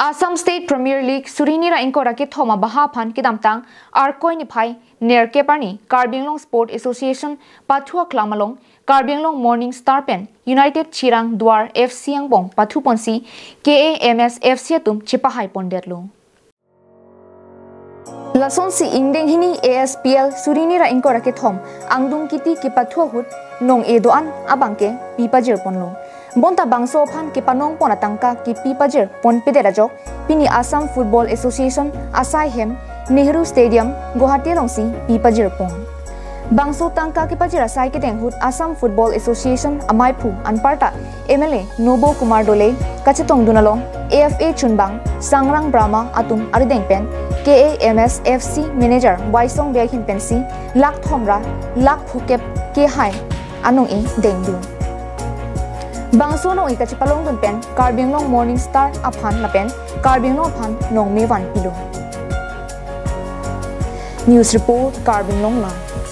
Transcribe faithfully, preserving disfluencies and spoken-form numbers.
Assam State Premier League suri hini ra ingkoi ra kethom abaha aphan kedamtang Arkoi niphai nerkep arni Karbi Anglong Sport Association pathu aklam along Karbi Anglong Morning Star pen United Chirang Duar F C angbong pathuponsi K A M S F C atum chepahai pondetlo. Lasonsi ingdeng hini A S P L suri hini ra ingkoi ra kethom angdung kiti kepathu ahut nong-e do-an abangke pi pajirponlo. Bonta bangso aphan kepanongpon atangka kepi pajirpon pedet ajok pini Assam Football Association asai hem Nehru Stadium, Guwahati alongsi pi pajirpon. Bangso tangka kepajir asai kedeng ahut Assam Football Association amaiphu anparta M L A Nobo Kumar Dole kachetongdun along A F A chunbang Sangrang Brahma atum arideng pen K A M S F C manager Waisong Bey ahin pensi lakh thom ra lakh phukep kehai anong-e dengdun. Bangso anong-e kachepalongdun pen Karbi Anglong Morning Star aphan lapen Karbi Anglong aphan nongme vanpilo. News report, Karbi Anglong Live.